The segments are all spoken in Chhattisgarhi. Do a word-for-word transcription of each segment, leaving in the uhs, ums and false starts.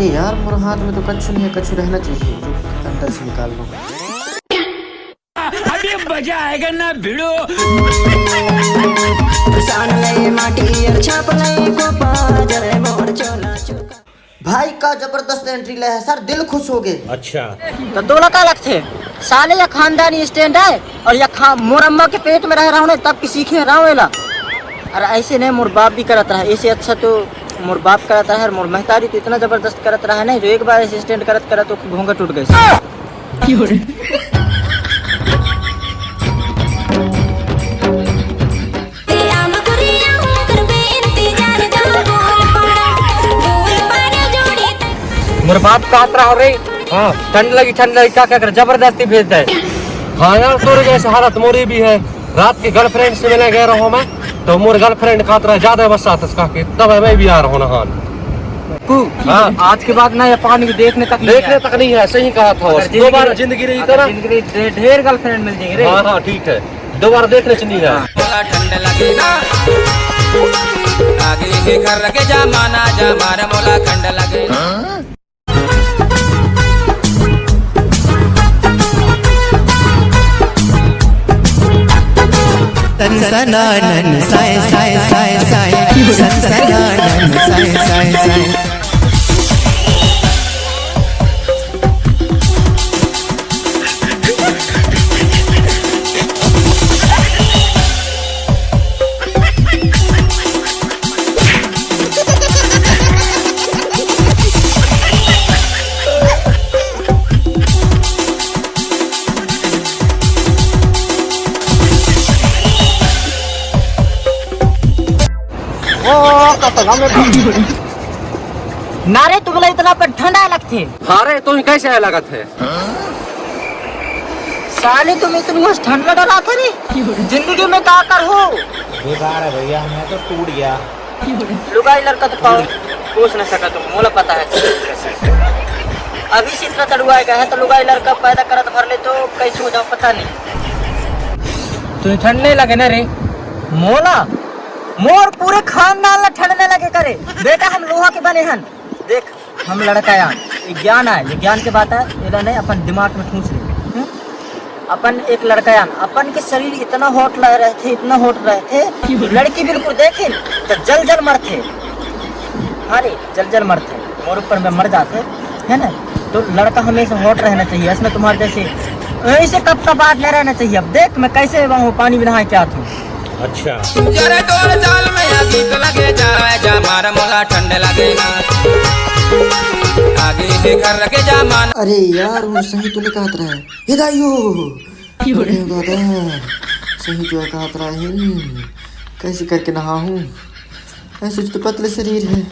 ए यार, मोर हाथ में तो कछु नहीं है, कछु रहना चाहिए। रुक, अंदर से निकाल लो। अभी मजा आएगा ना भिड़ो। भाई, का जबरदस्त एंट्री ले है सर, दिल खुश हो गए। अच्छा। तो तोला का लगथे, साले या खानदानी स्टैंड है और या खा-, मोर अम्मा के पेट में रह रहा हूँ ना, तब की सीखे रहा हूँ एला। अरे ऐसे नहीं, मोर बाप भी करत रहा, ऐसे अच्छा तो मोर बाप करत रहा है, मोर महतारी तो इतना जबरदस्त करत रहा है ना, जो एक बार ऐसे स्टैंड करत करत तो घोंघट उठ गए। मोर बाप कहत रहा रे, हाँ, ठंड लगी, ठंड लगी, का, का कर, जबरदस्ती भेज दे। हाँ यार, तोरे जैसे हालत मोरी भी है। रात के गर्लफ्रेंड से मिलने गए रहो मैं, तो मोर गर्लफ्रेंड कहत रहा, ज्यादा बरसात है, कह के, तब मैं भी आ रहा हूँ नहान। पप्पू, हाँ। आज के बाद ना ये पानी को देखने तक नहीं देखने आया। तक नहीं है, सही कहा था अगर बस। जिंदगी दोबारा में, जिंदगी रही अगर तो ना। जिंदगी रही, ढे-, ढेर गर्लफ्रेंड मिल जाएंगे रे। हाँ, हाँ, ठीक है, दोबारा देखने से नहीं है। हाँ। ठंड लगे ना, आगे के घर के जमाना, जमाना मोला ठंड लगे ना। तन सनानन साय साय साय साय, तन सनानन साय साय साय। ना रे, तुमला इतना पर ठंडा लगथे। हाँ रे, तुम कैसे लगत है? साले, तुम इतनी ठंड में डरात हो रे? जिंदगी में का कर हो? बेकार है भैया, मैं तो टूट गया। लुगाई लड़का तो पाओ, पूछ ना सका तुम, मोला पता है। अभी से इतना तड़ुआ है, तो लुगाई लड़का पैदा करत भर ले तो कैसे हो जाओ, पता नहीं। तुम ठंड नहीं लगे ना रे? मोला, मोर पूरे खानदान ला ठंड नहीं लगे करे। बेटा, हम लोहा के बने हन। देख, हम लड़का आन, ये ज्ञान आए, ये ज्ञान के बात है, एला नहीं अपन दिमाग में ठूस ले। हम्म? अपन एक लड़का आन, अपन के शरीर इतना हॉट लग रहे थे, इतना हॉट रहे थे, लड़की बिल्कुल देखे तो जल जल मरते। हाँ रे, जल जल मरते, मोर ऊपर में मर जाते, है ना? तो लड़का हमेशा हॉट रहना चाहिए, इसमें तुम्हारे जैसे ऐसे कपकपाट नहीं रहना चाहिए। अब देख, मैं कैसे वहाँ पानी में नहा के आता हूँ। अच्छा। जरे तोर चाल में या गीत लगे जाए, जा मार मोला ठंड लगे ना। आगे के घर के जा मान। अरे यार, वो सही तो नहीं कहत रहा है। ये दाइयो। अरे दादा, सही तो कहत रहा है। कैसे करके नहाऊं? ऐसे तो पतले शरीर है,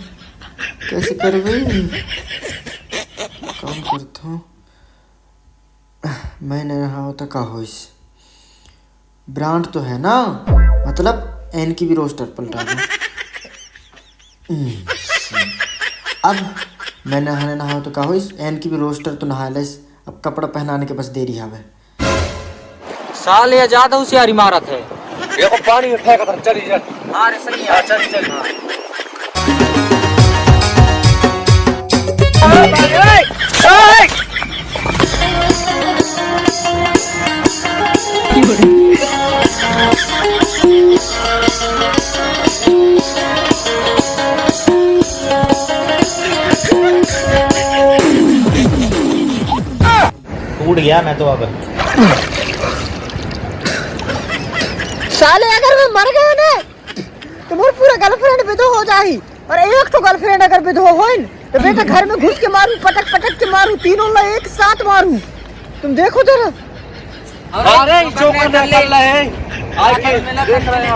कैसे करबे? काम करता हूँ। मैं नहीं रहा होता का होइस? ब्रांड तो है ना, मतलब एन की भी रोस्टर पलटा दो। हम्म, अब मैं नहाने नहाओ तो का होइस? एन की भी रोस्टर तो नहा लेस, अब कपड़ा पहनाने के बस देरी हवे। साले, ये ज्यादा होशियारी मारत है। ये को पानी में फेंक कर चली जा। हाँ रे, सही है। हाँ, चल, चल। हाँ। टूट गया मैं तो अब। साले, अगर मैं मर गया ना, तो मोर पूरा गर्लफ्रेंड विधवा हो जाही। और एक तो गर्लफ्रेंड अगर विधवा होइन, तो बेटा घर में घुस के मारू, पटक पटक के मारू, तीनों ला एक साथ मारू। तुम देखो जरा। अरे, जो कर रहे हैं, आके देख रहे हैं।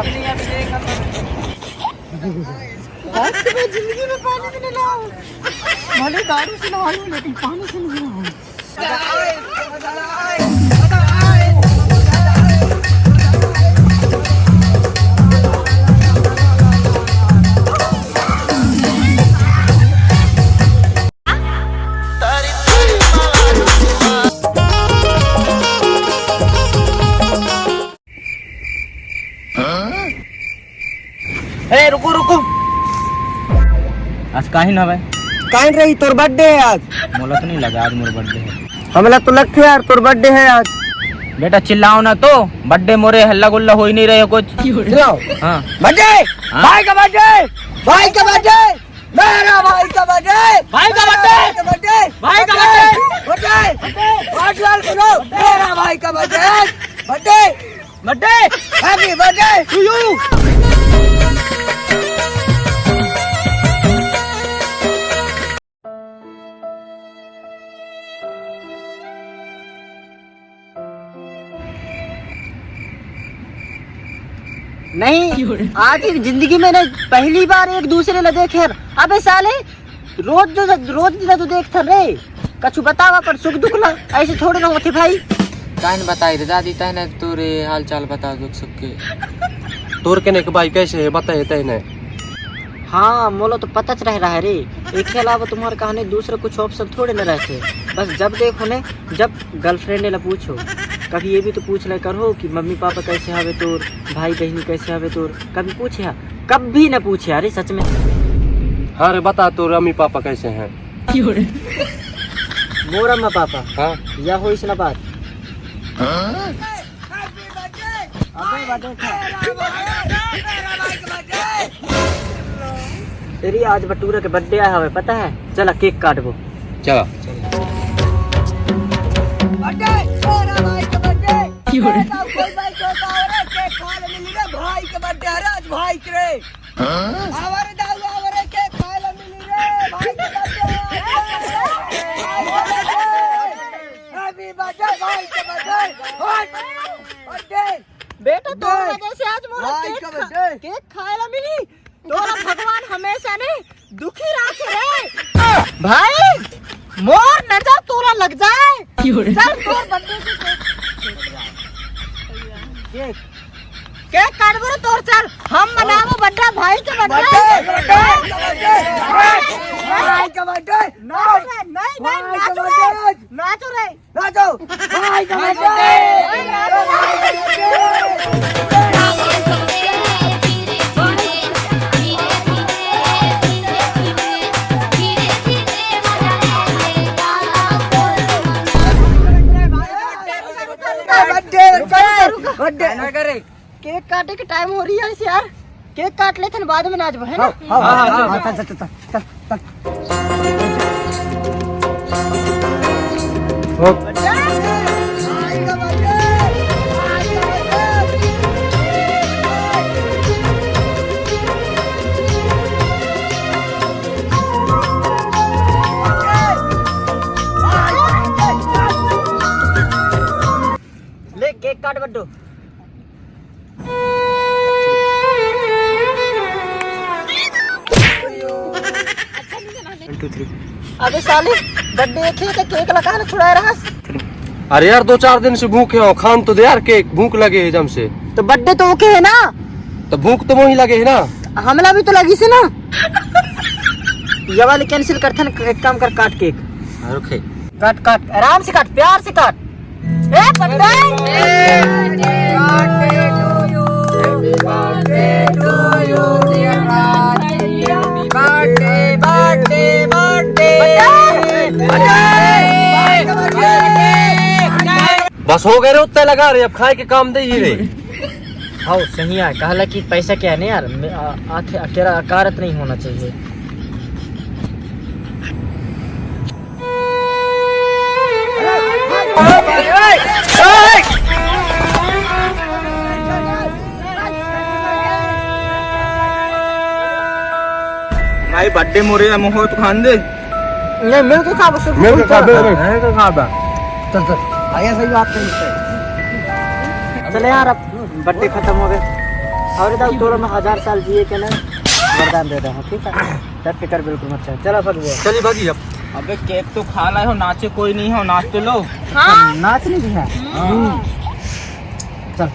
आज के बाद जिंदगी में पानी भी नहीं लाओ। भले दारू से नहा लूं, लेकिन पानी से नहीं नहाऊं। ए, रुको, रुको। आज काहे ना भाई? कान रही, तोर बर्थडे है आज। मोला तो नहीं लगा आज मोर बर्थडे है। हमला तो लगथे यार, तोर बर्थडे है आज। बेटा चिल्लाओ ना तो, बर्थडे मोरे हल्ला गुल्ला हो ही नहीं रहे कुछ। चिल्लाओ। हाँ। बर्थडे, हाँ। भाई का बर्थडे, भाई का बर्थडे, मेरा भाई का बर्थडे, भाई का बर्थडे, भाई का बर्थडे, भाई का बर्थडे, बर्थडे, बर्थडे, सुनो, मेरा भाई का birthday, birthday, birthday, happy birthday to you. नहीं, आज की जिंदगी में ना पहली बार एक दूसरे ला देखे हन। अबे साले, रोज जो, रोज दिन तो देखथन रे, कछु बतावा पर सुख दुख ला, ऐसे थोड़े ना होथे भाई। काहे न बताई रे दादी, तैने तोरे हाल चाल बता दुख सुख के। तोर के ने के भाई कैसे है, बताए तैने। हाँ, मोला तो पता च रह रहा है रे। एके अलावा तुम्हारे कहने दूसरा कुछ ऑप्शन थोड़े न रहते। बस जब देखो ने, जब गर्लफ्रेंड ला पूछो, कभी ये भी तो पूछ ले करो कि मम्मी पापा कैसे हवे तोर, भाई बहनी कैसे हवे तोर, कभी पूछे हा? कभी ना पूछे हा रे, सच में। हाँ रे, बता तोर मम्मी पापा कैसे हैं? मोर अम्मा पापा? हाँ। या हो इसना बात। अबे बर्थडे था। तेरी आज बटूरा के बर्थडे आया हवे, पता है? चला केक काटबो। चला। बर्थडे, मेरा भाई का बर्थडे। क्यों रे? मेरा कोई भाई को तो और केक खा ले मिली रे, भाई का बर्थडे है रे, आज भाई के रे। हाँ? आवर दाऊ, आवर केक खा ले मिली रे, भाई का बर्थडे। हैप्पी बर्थडे भाई के बर्थडे। हट। बर्थडे। बेटा, तोर बर्थडे। वजह से आज मोर भाई केक का खा-, बर्थडे। केक खाए ला मिली। तोला भगवान हमेशा ने दुखी राखे रे। भाई, मोर नजर तोला लग जाए। क्यों रे? चल, तोर बर्थडे की केक। केक। केक काटबो रे तोर, चल। हम मनाबो बर्थडे, भाई के बर्थडे। Birthday, birthday, birthday. भाई का बर्थडे। नाच रे, नहीं, नहीं, भाई नाच का रे। बर्थडे। नाच रे। नाचो। भाई का बर्थडे। Birthday, birthday. केक काटे के टाइम हो रही है यार। केक काट लेथन, बाद में नाचबो, है ना? हाँ, हाँ, हाँ, हाँ, हाँ, हाँ, चल, चल, चल, चल, चल। ले, केक काट बड्डो। One, two, three। अबे साले, बर्थडे एक ही है, तो केक लगा ना छुड़ा रहा। अरे यार, दो चार दिन से भूखे हो, खान तो दे यार केक, भूख लगे है जम से। तो बर्थडे तो ओके है ना? तो भूख तो वही लगे है ना। हमला भी तो लगी से ना। ये वाली कैंसिल करथन, एक काम कर, काट केक। हाँ, रुक है। काट, काट, आराम से काट, प्यार से काट। ए, पकड़। बस हो गए रे, उत्ते लगा रे, अब खाए के काम दे ही रे। हाँ, सही है, कहला कि पैसा क्या है ना यार, मे-, आ, आखे-, अकेला अकारत नहीं होना चाहिए। भाई, बर्थडे मोरे या मोहो तो खान दे। नहीं, मिल के खा, बस मिल के खा, खा। मिल के खा बे। चल, चल, भैया सही बात कही। चले यार, अब बर्थडे खत्म हो गए। और दाऊ, तोरा मैं हजार साल जिए के ना वरदान दे रहा हूँ, ठीक है? तब फिकर बिल्कुल मत कर। चला फगुआ। चली भागी अब। अबे केक तो खा लाए हो, नाचे कोई नहीं हो, नाच तो लो। हाँ। नाच नहीं है। हाँ। चल।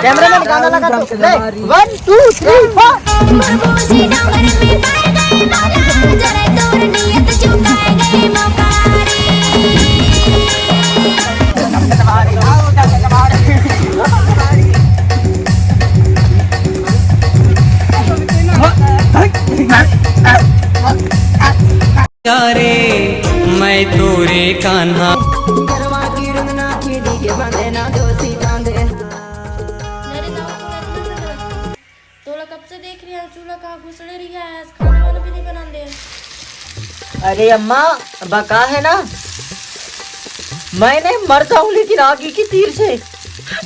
कैमरामैन गाना लगा दो। ले, one, two, three, four। चूल्हा का घुसड़े रही है, आज खाना वाना भी नहीं बनाने दे। अरे अम्मा, बका है ना, मैं नहीं मर जाऊं लेकिन आगी की तीर से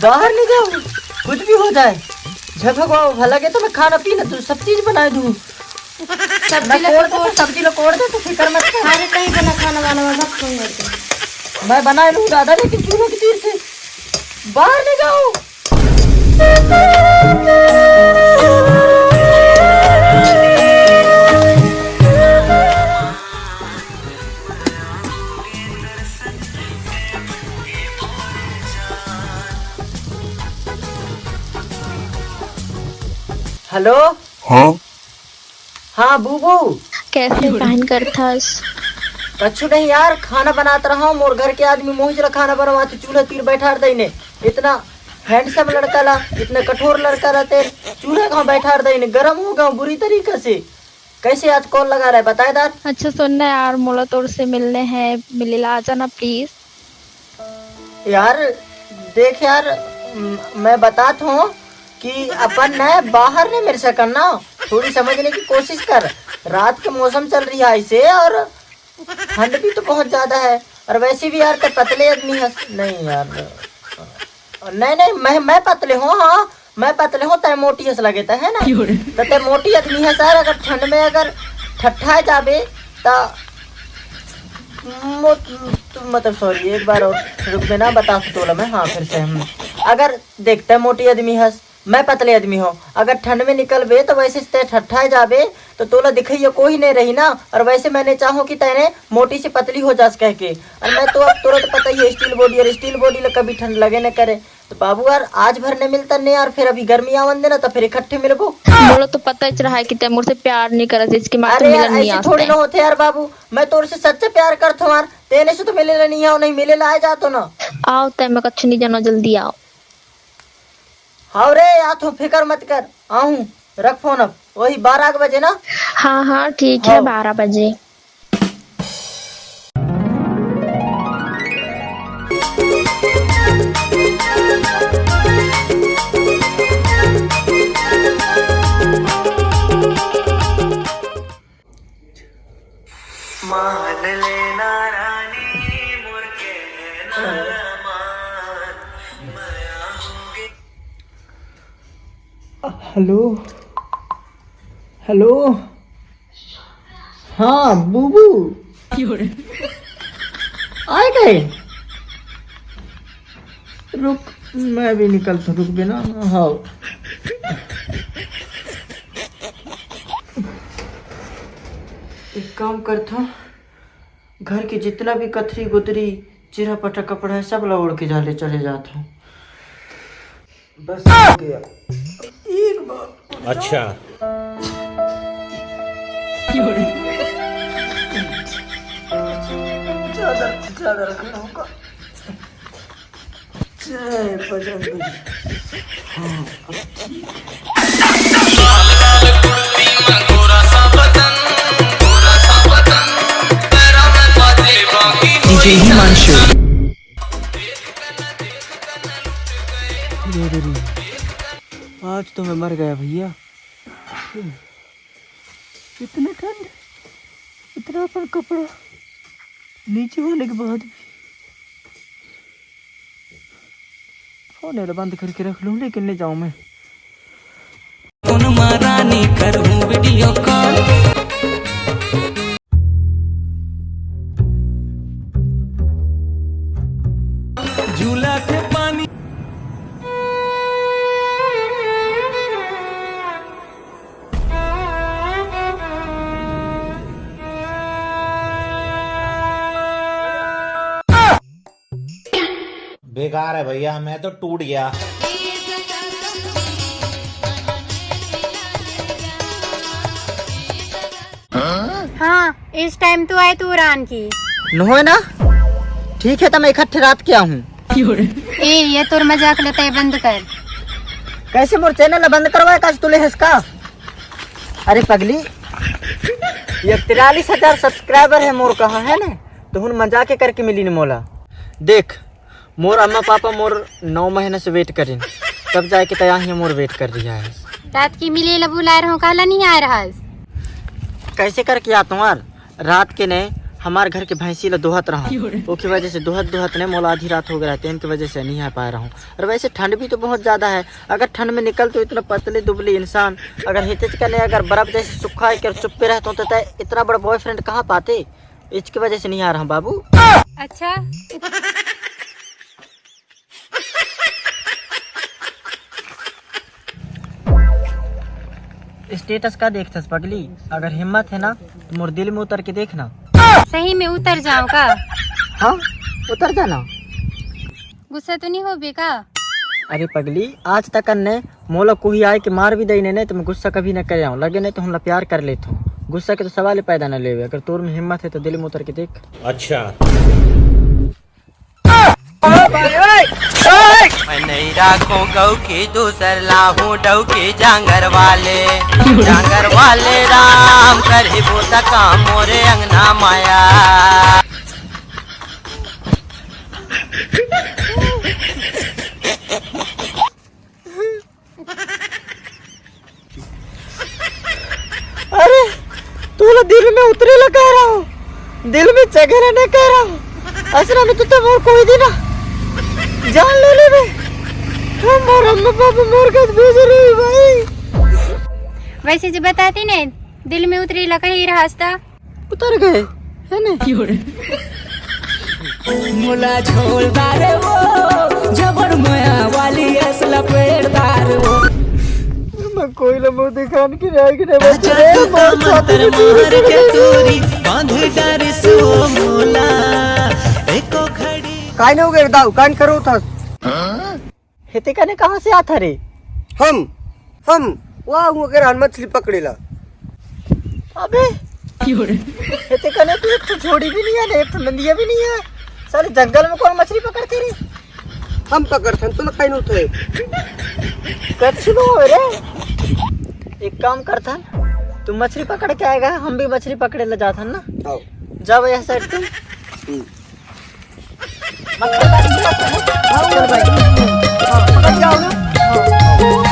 बाहर नहीं जाऊं, कुछ भी हो जाए। जब भगवान भला के तो मैं खाना पीना तू सब चीज बनाए दूं। सब्जी मैं ला कोड़ दे, कोड़। सब्जी ला कोड़ दे, तू फिक्र मत कर। अरे कहीं बना खाना वाना, मैं भग दूंगा से। मैं बनाए लूं दादा, लेकिन चूल्हा की तीर से बाहर नहीं जाऊं। हेलो। हाँ। हाँ बूबू। कैसे काहिन करथस? कछु नहीं यार, खाना बनात रहा हूँ, मोर घर के आदमी मोहित ला खाना बनवा तो चूल्हा तीर बैठार दई ने। इतना हैंडसम लड़का ला, इतना कठोर लड़का ला, तेर चूल्हा कहाँ बैठार दई ने, गरम हो गया बुरी तरीका से। कैसे आज कॉल लगा रहा है, बताए दार? अच्छा सुन ना यार, मोला तोर से मिलने हैं, मिले ला आ जाना प्लीज। यार देख यार, म-, मैं बतात हूँ कि अपन न बाहर नहीं मिल सकन ना, थोड़ी समझने की कोशिश कर। रात के मौसम चल रही है ऐसे और ठंड भी तो बहुत ज्यादा है, और वैसे भी यार ते पतले आदमी है। नहीं यार, नहीं नहीं, मैं मैं पतले हूँ, हाँ मैं पतले हूँ, तय मोटी हस लगे तय है ना। तो तय मोटी आदमी है सर, अगर ठंड में अगर ठट्ठा जाबे त मो-, तू मतलब सॉरी, एक बार और रुक देना, बता तोला मैं। हाँ फिर से हम अगर देखते मोटी आदमी हस, मैं पतले आदमी हूँ, अगर ठंड में निकलबे तो वैसे से तय ठट्ठा जाबे तो तोला दिखैया कोई नहीं रही ना। और वैसे मैंने चाहूँ कि तैने मोटी से पतली हो जास कह के। और मैं तो अब तुरंत पता ही है स्टील बॉडी, और स्टील बॉडी ला कभी ठंड लगे न करे। तो बाबू यार आज भर नहीं मिलता नहीं यार, फिर अभी गर्मी आवन देना तो फिर इकट्ठे मिलबो। मोला तो पता ही रहा है कि तै मोर से प्यार नहीं करत, इसके मारे अरे यार मिलन नहीं ऐसे आस थोड़ी तै। ना होते यार बाबू, मैं तोर से सच्चा प्यार करत हूँ यार। तेने से तो मिले ला नहीं आओ, नहीं मिले ला आ जातो ना। आओ तै, मैं कछु नहीं जानो, जल्दी आओ। हाँ रे, आ तो फिकर मत कर, आहूँ। रख फोन अब, वही बारह के बजे ना। हाँ हाँ ठीक है, हाँ। बारह बजे। मान लेना रानी मोर कहना ला मान, मया होगे। हेलो, हेलो, हाँ बूबू, आए गए? रुक, मैं भी निकलता, रुक बिना। हाँ, एक काम करता हूँ, घर के जितना भी कथरी गुदरी चिरा पटा कपड़ा है, सब ला ओढ़ के जाले चले जाता हूँ। बस हो गया। एक बार अच्छा। ज्यादा ज्यादा रखना होगा। जय बजरंग बली। हाँ, अब ठीक है। डीजे हिमांशु। आज तो मैं मर गया भैया। इतनी ठंड, इतना अपन कपड़ा नीचे होने के बाद भी। फोन एला बंद करके रख लूँ, लेकिन नहीं जाऊँ मैं। फोन मा रानी करहूँ वीडियो कॉल। झूला थे पानी। बेकार है भैया, मैं तो टूट गया। हाँ, इस टाइम तो आए तू रान की। नोहे ना? ठीक है, तो मैं इकट्ठे रात के आहूँ। ए, ये तोर मजाक लेता है, बंद कर। कैसे मोर चैनल ला बंद करवाए का तुले हस का? अरे पगली, ये तिरालीस हजार सब्सक्राइबर है मोर कहाँ है ने? तो हुन मजाक करके मिली ने मोला। देख, मोर अम्मा पापा मोर नौ महीना से वेट करिन, तब जाके तैयार ही मोर वेट कर रही है। रात के मिले ला बुलाए रहूं, काला नहीं आए रहस? कैसे करके आ तुम्हार? रात के ने हमार घर के भैंसी ला दोहत रहा, ओके वजह से दोहत दोहत ने मोला आधी रात हो गया, तेन के वजह से नहीं आ पाए रहूं। और वैसे ठंड भी तो बहुत ज्यादा है, अगर ठंड में निकल तो इतना पतले दुबले इंसान, अगर हेते कने अगर बर्फ जैसे सूखा है कर चुप्पे रहता हूँ तो तय इतना बड़ा बॉयफ्रेंड कहाँ पाते? इसकी वजह से नहीं आ रहा हूँ बाबू। अच्छा। स्टेटस का देखथस पगली? अगर हिम्मत है ना तो मोर दिल में उतर के देखना। सही में उतर जाऊं का? हाँ, उतर जाना। गुस्सा तो नहीं होबे का? अरे पगली, आज तक ने मोला कोई आए के मार भी दई ने, नहीं तो मैं गुस्सा कभी न करे आऊं। लगे नहीं तो हमला प्यार कर लेत हूँ। गुस्सा के तो सवाल ही पैदा न लेवे। अगर तोर में हिम्मत है तो दिल में उतर के देख। अच्छा। मैं नहीं राखूं गऊ की दूसर लाहूं डऊ की जांगर वाले, जांगर वाले राम करी बूता काम मोरे अंगना माया। अरे, तोला दिल में उतरे ला कह रहा हूँ, दिल में चघे ला नहीं कह रहा हूँ। असरा में तो तुम और कोई दिन ना जान ले लेबे। हम और अम्मा पापा मोर के भेज रही भाई। वैसे जी बताती नहीं, दिल में उतरे ला कही रहा हस्ता। उतर गए, है ना? मोला छोड़ डारे वो, जबर मया वाली अस लपेट डारे वो। मैं कोई ला मुंह दिखान के रह के नहीं बच रहे, तू तो मंत्र मार के तूरी बांध डारे सो मोला एको घड़ी। काय नहीं हो गए दाऊ, कान करो था। हेते कने कहाँ से आत हरे? हम, हम, वाह, वो अगर हम मछली पकड़ेला। अबे, हेते कने तो एक तो झोड़ी भी नहीं है, एक तो नंदिया भी नहीं है। साले जंगल में कौन मछली पकड़ते रे? हम पकड़थन, तो लखाई नो थे। कछु नो रे। एक काम करथन, तू मछली पकड़ के आएगा, हम भी मछली पकड़े ले जाथन ना। आओ। जाओ यहाँ साइड पे। हम्म। चल भाई। हाँ, पकड़ जाओ ना। हाँ।